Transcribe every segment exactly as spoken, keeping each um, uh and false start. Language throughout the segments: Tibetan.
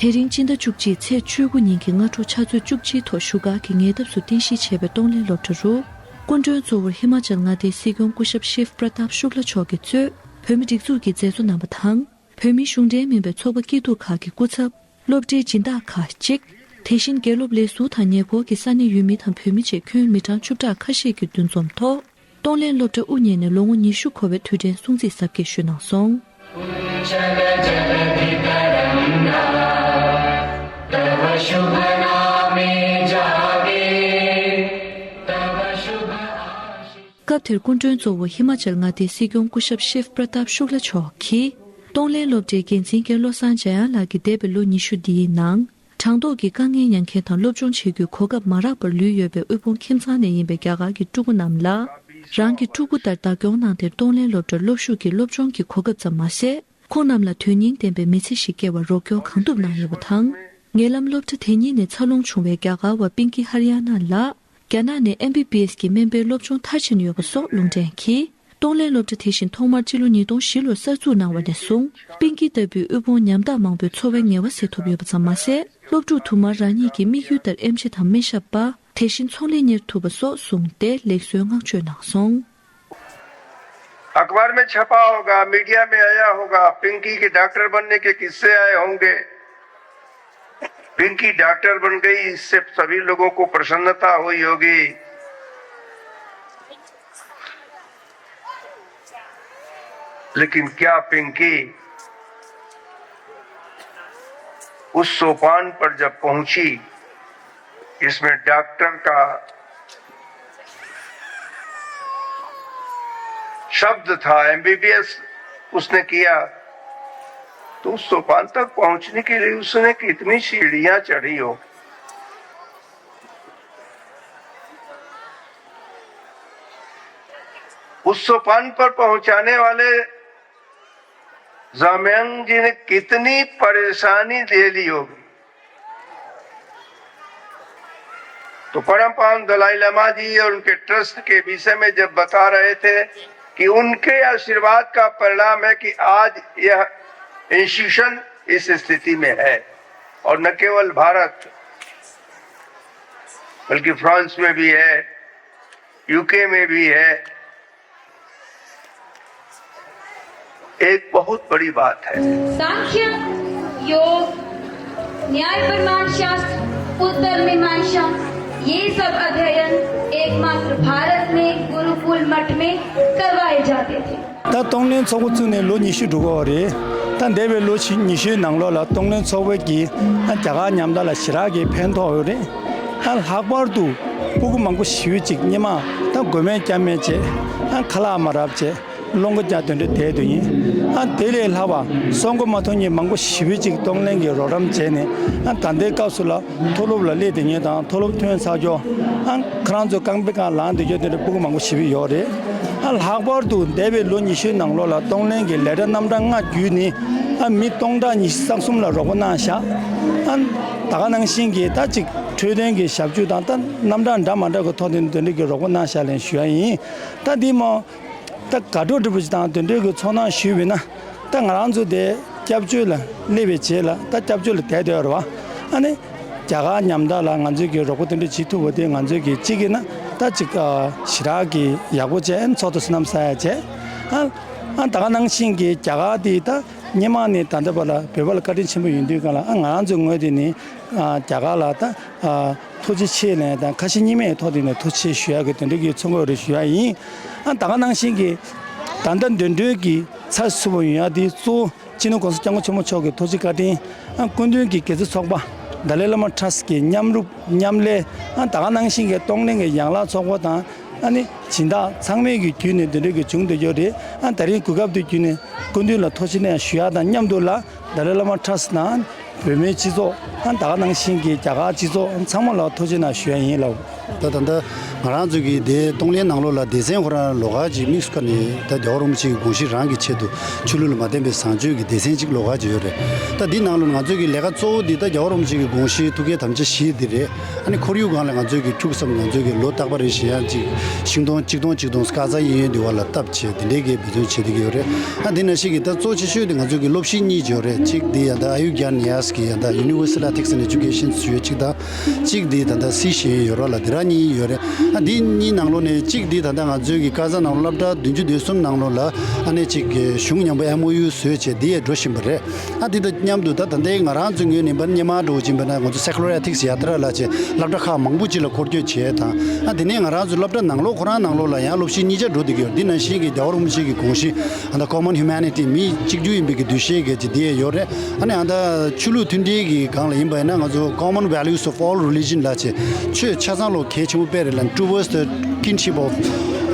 དེ་རིང་སྤྱི་ཟླ་བཅུ་གཅིག་ཚེས་བཅུ་དགུ་ཉིན་གྱི་སྔ་དྲོ་ཆུ་ཚོད་བཅུ་གཅིག་ཐོག་བཞུགས་སྒར་གྱི་ཉེ་འདབས་སུ་རྟེན་གཞི་བྱས་པའི་གཏོང་ལེན་སློབ་གྲྭ་རུ། སྐུ་མགྲོན་གཙོ་བོར་ཧི་མ་ཅལ་མངའ་སྡེའི་སྲིད་སྐྱོང་སྐུ་ཞབས་ཤིབ་པྲ་ཏཱབ་ཤུག་ལ་མཆོག་གིས་གཙོས་བོད་མི་སྒྲིག་འཛུགས་ཀྱི་མཛད་གཙོ་རྣམ་པ་དང་། བོད་མི་གཞུང་འབྲེལ་མིན་པའི་ཚོགས་པ་སྐྱིད་སྡུག་ཁག་གི་སྐུ་ཚབ། སློབ་གྲྭའི་སྦྱིན་བདག་ཁག་ཅིག་དེ་བཞིན་དགེ་སློབ་ལས་ཟུར་དང་ཉེ་འཁོར་གྱི་ས་གནས་ཡུལ་མི་དང་བོད་མི་བཅས་ཁྱོན་མི་གྲངས་བཅུ་ཕྲག་ཁ་ཤས་ཀྱིས་འདུ་འཛོམས་ཐོག་གཏོང་ལེན་སློབ་གྲྭ་དབུ་བརྙེས་ནས་ལོ་ངོ་ཉི་ཤུ་འཁོར་བའི་དུས་དྲན་སྲུང་བརྩི་གཟབ་རྒྱས་ཞུས་གནང་སོང་། སྐབས་དེར་སྐུ་མགྲོན་གཙོ་བོ་ཧི་མ་ཅལ་མངའ་སྡེའི་སྲིད་སྐྱོང་སྐུ་ཞབས་ཤིབ་པྲ་ཏཱབ་ཤུག་ལ་མཆོག་གིས། གཏོང་ལེན་སློབ་གྲྭའི་འགན་འཛིན་རྒན་བློ་བཟང་འཇམ་དབྱངས་ལགས་ཀྱིས་འདས་པའི་ལོ་ཉི་ཤུ་འདིའི་ནང་། གྲངས་ཐོ་གི་དཀའ་ངལ་མྱངས་མཁན་དང་སློབ་སྦྱོང་བྱེད་རྒྱུའི་གོ་སྐབས་མ་རག་པར་ལུས་ཡོད་པའི་དབུལ་ཕོངས་ཁྱིམ་ཚང་ནས་ཡིན་པའི་རྒྱ་གར་གྱི་ཕྲུ་གུ་རྣམས་ལ། རང་གི་ཕྲུ་གུ་ལྟར་བདག་སྐྱོང་གནང་སྟེ་གཏོང་ལེན་སློབ་གྲྭར་སློབ་ཞུགས་ཀྱིས་སློབ་སྦྱོང་གི་གོ་སྐབས་ཙམ་མ་ཟད། ཁོང་རྣམས་ལ་དོན་སྙིང་ལྡན་པའི་མི་ཚེ་ཞིག་སྐྱེལ་བར་རོགས་སྐྱོར་གང་ཐུབ་གནང་ཡོད་པ་དང་། ཉེ་ལམ་སློབ་གྲྭ་དེ་ཉིད་ནས་འཚར་ལོངས་བྱུང་བའི་རྒྱ་གར་བ་པིང་ཀི་ཧ་རི་ཡ་ན་ལགས། རྒྱ་ནག་ནས་ཨེམ་བི་བི་ཨེས་ཀྱི་སྨན་པའི་སློབ་སྦྱོང་མཐར་ཕྱིན་ཡོད་པ་སོགས་ལུང་འདྲེན་གྱིས། གཏོང་ལེན་སློབ་གྲྭ་དེ་བཞིན་ཐོག་མར་སྤྱི་ལོ་ཉིས་སྟོང་བཞི་ལོར་གསར་འཛུགས་གནང་བ་ནས་བཟུང་། པིང་ཀི་ལྟ་བུའི་དབུལ་ཕོངས་ཉམ་ཐག་མང་པོའི་འཚོ་བའི་ངལ་བ་སེལ་ཐུབ་ཡོད་པ་ཙམ་མ་ཟད། སློབ་ཕྲུག་དུ་མར་རང་ཉིད་ཀྱི་དམིགས་ཡུལ་ལྟར་ཨེམ་ཆི་དང་སྨན་ཞབས་པ། དེ་བཞིན་ཚོང་ལས་གཉེར་ཐུབ་པ་སོགས་གསུངས་ཏེ་ལེགས་གསོའི་བསྔགས་བརྗོད་གནང་སོང་། अखबार में छपा होगा, मीडिया में आया होगा, पिंकी के डॉक्टर बनने के किस्से आए होंगे। पिंकी डॉक्टर बन गई, इससे सभी लोगों को प्रसन्नता हुई होगी। लेकिन क्या पिंकी उस सोपान पर जब पहुंची, इसमें डॉक्टर का शब्द था, एमबीबीएस उसने किया, तो उस सोपान तक पहुंचने के लिए उसने कितनी सीढ़ियां चढ़ी हो। उस सोपान पर पहुंचाने वाले जामयांग जी ने कितनी परेशानी झेली होगी। तो परम पावन दलाई लामा जी और उनके ट्रस्ट के विषय में जब बता रहे थे कि उनके आशीर्वाद का परिणाम है कि आज यह इंस्टीट्यूशन इस स्थिति में है, और न केवल भारत, बल्कि फ्रांस में भी है, यूके में भी है। एक बहुत बड़ी बात है। सांख्य, योग, न्याय प्रमाण शास्त्र, उत्तर मीमांसा, ये सब अध्ययन एकमात्र भारत में गुरुकुल मठ में करवाए जाते थे। ད་གཏོང་ལེན་ཚོགས་པ་བཙུགས་ནས་ལོ་ཉི་ཤུ་འགྲོ་གི་ཡོད་རེད། ད་འདས་པའི་ལོ་ཉི་ཤུའི་ནང་ལོགས་ལ་གཏོང་ལེན་ཚོགས་པ་གིས་ཨ་རྒྱ་གར་ཉམ་ཐག་ལ་ཞེ་དྲག་གི་ཕན་ཐོགས་ཡོད་རེད། ཨ་ལྷག་པར་དུ་སྤུ་གུ་མང་པོ་ཞེ་པོ་ཅིག་སྔོན་མ་ད་མགོ་སྨན་བརྒྱབ་མེད་བྱས། ཨ་ཁ་ལག་མ་རག་བྱས། སློང་མཁོ་རྒྱག་དེ་འདྲ་བསྡད་དུ་ཡིན། ཨ་དེ་ལས་ལྷག་པ་སྲོག་མགོ་མ་ཐོན་མཁན་མང་པོ་ཞེ་པོ་ཅིག་གཏོང་ལེན་གྱི་རོགས་རམ་བྱས་ནས། ཨ་ད་ལྟའི་སྐབས་སུ་ལ་མཐོ་སློབ་ལ་སླེབས་དེ་ཉིད་དང་མཐོ་སློབ་ཐོན་ཚར་ཀྱོག་ཨ་ཁོ་རང་ཚོ་རྐང་པའི་སྒང་ལངས་དེ་ཀྱོག་དེ་འདྲ་སྤུ་གུ་མང་པོ་ཞེ་པོ་ཡོད་རེད། ཨ་ལྷག་པར་དུ་འདས་པའི་ལོ་ཉི་ཤུའི་ནང་ལོགས་ལ་གཏོང་ལེན་གྱི་ལས་གྲྭ་རྣམ་གྲངས་ལྔ་བརྒྱུད་ནས། ཨ་མི་སྟོང་ཕྲག་ཉི་ཤུ་རྩ་གསུམ་ལ་རོགས་པ་གནང་བཞག་ཨ་ད་ག་ནང་བཞིན་གྱི་ད་ཅིག་འཕྲོད་བསྟེན་གྱི་ཞབས་ཞུ་དང་། ད་རྣམ་གྲངས་འདྲ་མ་འདྲ་གི་ཐོག་དེ་འདྲ་གི་རོགས་པ་གནང་བཞག་ལན་ཞུ་ཡ་ཡིན། ད་འདི་མོ། ད་དགའ་སྤྲོ་འདྲ་པོ་ཞིག་དང་དེ་འདྲའི་གི་ཚོར་སྣང་ཞུས་པས་ན། ད་ང་རང་ཚོ་དེ་སྐྱབས་བཅོལ་ལ་སླེབས་པའི་རྗེས་ལ་ད་སྐྱབས་བཅོལ་ལ་བསྡད་བསྡད་ཡོད་རེད་བ། ཨ་ནི་རྒྱ་གར་ཉམ་ཐག་ལ་ང་ཚོས་ཀྱི་རོགས་པ་དེ་འདྲ་བྱེད་ཐུབ་པ་དེ་ང་ཚོས་ཀྱི་གཅིག་གི་ན་ད་ཅིག་ཨ་ཞེ་དྲག་གི་ཡག་པོ་བྱས། ཨ་ནི་ཚོགས་འདུ་བསོད་ནམས་བསགས་ཡ་བྱས། ཨ་ཨ་ད་ག་ནང་བཞིན་གྱི་རྒྱ་གར་དེ་ད་སྔོན་མ་ནས་ད་ལྟ་བར་ལ་བོད་པ་ལ་བཀའ་དྲིན་ཆེན་པོ་ཡིན་དུས་སྒང་ལ། ཨ་ང་རང་ཚོའི་ངོས་དེ་ནས་ཨ་རྒྱ་གར་ལ་ད། ཨ་ཐུགས་རྗེ་ཆེ་ལན་དང་ཁ་ཞེ་གཉིས་མེད་ཐོག་དེ་ནས་ཐུགས་རྗེ་ཆེ་ཞུ་ཡག་གི་དེ་འདྲ་གི་ཚོགས་འགོ་རེ་ཞུ་ཡག་ཡིན། ཨ་ད་ག་ནང་བཞིན་གྱི་ད་ལྟ་འདོན་སྤྲོད་ཀྱི་ཚགས་ཚུད་པོ་ཡོང་ཡག་དེ་གཙོ་བོ་སྤྱི་ནོར་༸གོང་ས་༸སྐྱབས་མགོན་ཆེན་པོ་མཆོག་གི་ཐུགས་རྗེ་བཀའ་དྲིན། ཨ་སྐུ་མདུན་གྱི་དགེ་བཙུན་ཚོགས་པ་ཏཱ་ལའི་བླ་མ་ཊ་རསི་གི་མཉམ་རུབ་མཉམ་ལས། ཨ་ད་ག་ནང་བཞིན་གྱི་གཏོང་ལེན་གྱི་ཡན་ལག་ཚོགས་པ་དང་། ཨ་ནི་སྦྱིན་བདག་ཚང་མས་ཀྱི་བརྒྱུད་ནས་དེ་འདྲ་གི་བྱུང་བསྡད་ཡོད་རེད། ཨ་ད་རིང་གོ་སྐབས་དེ་བརྒྱུད་ནས་སྐུ་མདུན་ལ་ཐུགས་རྗེ་ཆེ་ཞུ་ཡག་དང་མཉམ་དུ་ལ། ཏཱ་ལའི་བླ་མ་ཊ་རསི་དང་བོད་མིའི་སྤྱི་ཚོགས། ཨ་ད་ག་ནང་བཞིན་གྱི་རྒྱ་གར་སྤྱི་ཚོགས་ཚང་མ་ལ་ཐུགས་རྗེ་ཆེ་ཞུ་ཡག་ཡིན་ལགས། ད་ད་ལྟ་ང་རང་ཚོ་གི་དེ་གཏོང་ལེན་ནང་ལོགས་ལ་སྡེ་ཚན་ཁོ་རང་ལོགས་ཀ་ཅིག་དམིགས་སུ་བཀར་ནས་ད་རྒྱལ་བ་རིན་པོ་ཆེ་གི་དགོངས་གཞི་རང་གི་ཆེད་དུ་ཆོས་ལུགས་ལ་མ་བརྟེན་པའི་བཟང་སྤྱོད་ཀྱི་སྡེ་ཚན་ཅིག་ལོགས་ཀ་ཅིག་ཡོད་རེད། ད་འདི་ནང་ལོགས་ང་ཚོའི་གི་ལས་ཀ་གཙོ་བོ་འདི་ད་རྒྱལ་བ་རིན་པོ་ཆེ་གི་དགོངས་གཞི་ཐུགས་བསྐྱེད་དམ་བཅའ་བཞི་འདི་རེད། ཨ་ནི་ཁོར་ཡུག་སྒང་ལ་ང་ཚོའི་གི་ཕྲུ་གུ་ཚོ་ང་ཚོའི་གི་ལོ་རྟག་པ་རེ་བཞིན་ཡང་ཅིག་ཤིང་སྡོང་གཅིག་སྟོང་གཅིག་སྟོང་སྐལ་བཟང་གཡས་གཡོན་འདི་བ་ལ་བཏབ་བྱས་འདི་འདྲའི་གི་འབད་བརྩོན་བྱེད་བསྡད་ཀྱི་ཡོད་རེད། ཨ་འདི་ནང་བཞིན་གི་ད་གཙོ་ཆེ་ཤོས་འདི་ང་ཚོའི་གི་སློབ་གཞི་གཉིས་ཅིག་ཡོད་རེད། གཅིག་འདི་ཡང་ད་ཨ་ཡུ་གྱཱན་ནི་ཡཱས་གི་ཡང་ད་Universal Ethics and Education ཟེར་ཡོད་གཅིག་དང་། གཅིག་འདི་ད་ལྟ་སི་ཤེས་ཡོན་ཡོད་རོགས་ལ་འདི་རང་གཉིས་ཡོད་རེད། ཨ་འདི་གཉིས་ནང་ལོགས་ནས་གཅིག་འདི་ད་ལྟ་ང་ཚོའི་གི་ཀ་ས་ནང་ལོགས་སློབ་གྲྭ་བདུན་ཅུ་དོན་གསུམ་ནང་ལོགས་ལ་ཨ་ནི་གཅིག་གི་གཞུང་མཉམ་པོ་ཨེམ་ཨོ་ཡུ་བཟོས་བྱས་འདི་ཡང་འགྲོ་བཞིན་པ་རེད། ཨ་འདི་དང་མཉམ་དུ་ད་ད་ལྟའི་ང་རང་ཚོའི་ངོས་ནས་མར་སྔོན་མ་འགྲོ་བཞིན་པ་ན་ང་ཚོ་Secular Ethics ཡ་ཏྲ་ལ་བྱས་སློབ་གྲྭ་ཁག་མང་པོ་ཅིག་ལ་འཁོར་སྐྱོད་བྱས་དང་། ཨ་དེ་ནས་ང་རང་ཚོའི་སློབ་གྲྭ་ནང་ལོགས་ཁོ་རང་ནང་ལོགས་ལ་ཡང་སློབ་གཞི་གཉིས་ཆ་འགྲོ་བསྡད་ཀྱི་ཡོད། འདི་ནང་བཞིན་གྱི་རྒྱལ་བ་རིན་པོ་ཆེ་གི་དགོངས་གཞི་ཨ་ད་Common Humanity མི་གཅིག་གྱུར་ཡིན་པའི་གི་འདུ་ཤེས་གི་ཅིག་འདི་ཡང་ཡོད་རེད། ཨ་ནི་ཨ་ད་ཆོས་ལུགས་མཐུན་སྒྲིལ་གི་སྒང་ལ་ཡིན་པ་ཡིན་ན་ང་ཚོ་Common Values of All Religion ལ་བྱས་ཆོས་ཆ་ཚང་ལོ་གལ་ཆེན་པོ་དཔེ་རེད་ལ། Towards the kinship of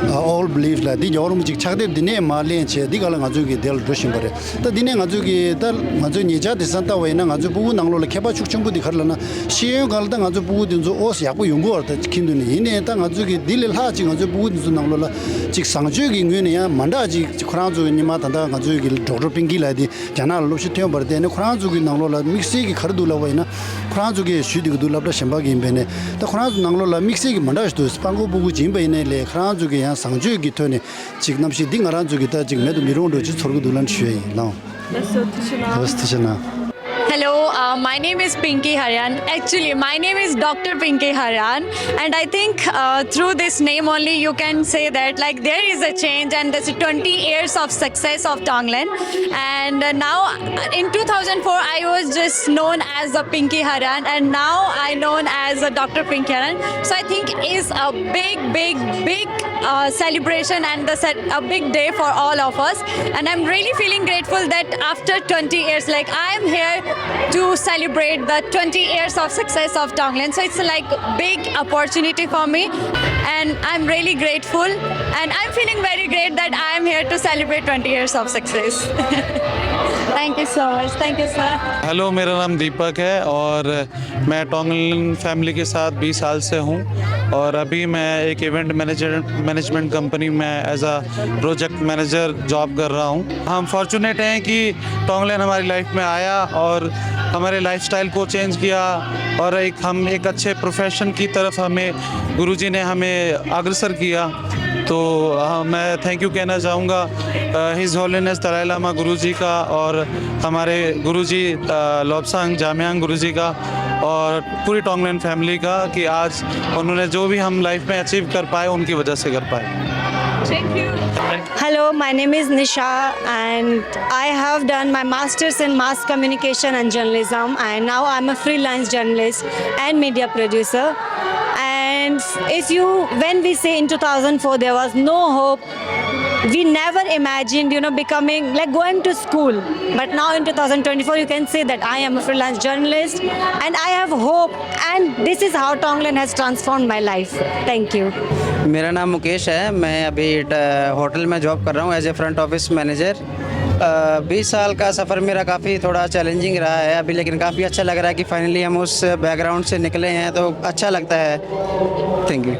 uh, all beliefs ལ་འདི་རྒྱལ་བ་རིན་པོ་ཆེ་ཕྱག་དེབ་འདི་ནས་མར་ལེན་བྱས་འདི་ག་ལ་ང་ཚོའི་གི་དེ་ལ་འགྲོ་བཞིན་པ་རེད། ད་འདི་ནས་ང་ཚོའི་གི་ད་ང་ཚོའི་ཉེ་ཆར་དེང་སང་ལྟ་བ་ཡིན་ན་ང་ཚོའི་སྤུ་གུ་ནང་ལོགས་ལ་ཁྱད་པར་ཤུགས་ཆེན་པོ་འདི་ག་རེ་ལབ་ན་ཤེས་ཡོན་སྒང་ལ་ད་ང་ཚོའི་སྤུ་གུ་འདི་ཚོ་ཨོ་ཡག་པོ་ཡོང་གི་ཡོད་རེད། ད་ཁྱིམ་དུ་ནས་ཡིན་ནའི་ད་ང་ཚོའི་གི་འདི་ལས་ལྷག་ཅིག་ང་ཚོའི་སྤུ་གུ་འདི་ཚོ་ནང་ལོགས་ལ་ཅིག་བཟང་སྤྱོད་ཀྱི་ངོས་ནས་ཡང་མ་འདྲ་ཅིག་ཁོ་རང་ཚོ་ཉི་མ་ད་ལྟ་ང་ཚོའི་གི་ཌོག་ཊར་པིང་ཀི་ལབ་དེ་རྒྱ་ནག་ལ་སློབ་གཞི་ཐོན་པར་བརྟེན་ནས་ཁོ་རང་ཚོ་གི་ནང་ལོགས་ལ་དམིགས་བསལ་གྱི་ག་རེ་འདུག་ལབ་པ་ཡིན་ན་ཁོ་རང་ཚོ་གི་ཞུས་འདུག་གི་འདུག་སློབ་གྲྭ་གཞན་པ་གི་ཡིན་པས་ནས་ད་ཁོ་རང་ཚོ་ནང་ལོགས་ལ་དམིགས་བསལ་གྱི་མ་འདྲ་ཞིག་འདུག་སྤྲང་པོ་སྤུ་གུ་ཅིག་ཡིན་པ་ཡིན་ནའི་ལས་ཁོ་རང་ཚོ་གི་ཡང་བཟང་སྤྱོད་ཀྱི་ཐོག་ནས་ཅིག་རྣམ་ཤེས་འདི་ང་རང་ཚོ་གི་ད་ཅིག་མེད་དུ་མི་རུང་འགྲོ་ཅིག་ཚོར་གི་འདུག་ལབ་ཞུ་ཡ་ཡིན་ལགས། ལགས་སོ་ཐུགས་རྗེ་གནང་། ལགས་སོ་ཐུགས་རྗེ་གནང་། Hello, uh, my name is Pinky Haryan. Actually, my name is Doctor Pinky Haryan, and I think uh, through this name only you can say that like there is a change, and this twenty years of success of Tonglen. And uh, now, uh, in two thousand four, I was just known as a Pinky Haryan, and now I known as a Doctor Pinky Haryan. So I think is a big, big, big uh, celebration and the set, a big day for all of us. And I'm really feeling grateful that after twenty years, like I am here to celebrate the twenty years of success of Tonglen. So it's like big opportunity for me, and I'm really grateful. And I'm feeling very great that I am here to celebrate twenty years of success. Thank you so much. Thank you, sir. Hello, मेरा नाम दीपक है और मैं Tonglin family के साथ बीस साल से हूँ और अभी मैं एक इवेंट मैनेजर मैनेजमेंट कंपनी में as a project manager job कर रहा हूँ। हम फॉर्चुनेट हैं कि टोंगलिन हमारी लाइफ में आया और हमारे लाइफस्टाइल को चेंज किया और एक हम एक अच्छे प्रोफेशन की तरफ हमें गुरुजी ने हमें अग्रसर किया। तो हाँ, मैं थैंक यू कहना चाहूँगा हिज होलीनेस दलाई लामा गुरुजी का और हमारे गुरुजी लोब्सांग जामयांग गुरुजी का और पूरी टोंगलिन फैमिली का कि आज उन्होंने जो भी हम लाइफ में अचीव कर पाए उनकी वजह से कर पाए। Hello, my name is Nisha and I have done my master's in mass communication and journalism, and now I'm a freelance journalist and media producer. And if you, when we say in two thousand four, there was no hope, we never imagined, you know, becoming like going to school. But now in two thousand twenty-four, you can say that I am a freelance journalist and I have hope. And this is how Tonglen has transformed my life. Thank you. मेरा नाम मुकेश है। मैं अभी होटल में जॉब कर रहा हूँ as a front office manager. बीस साल का सफ़र मेरा काफ़ी थोड़ा चैलेंजिंग रहा है अभी, लेकिन काफ़ी अच्छा लग रहा है कि फाइनली हम उस बैकग्राउंड से निकले हैं, तो अच्छा लगता है। Thank you.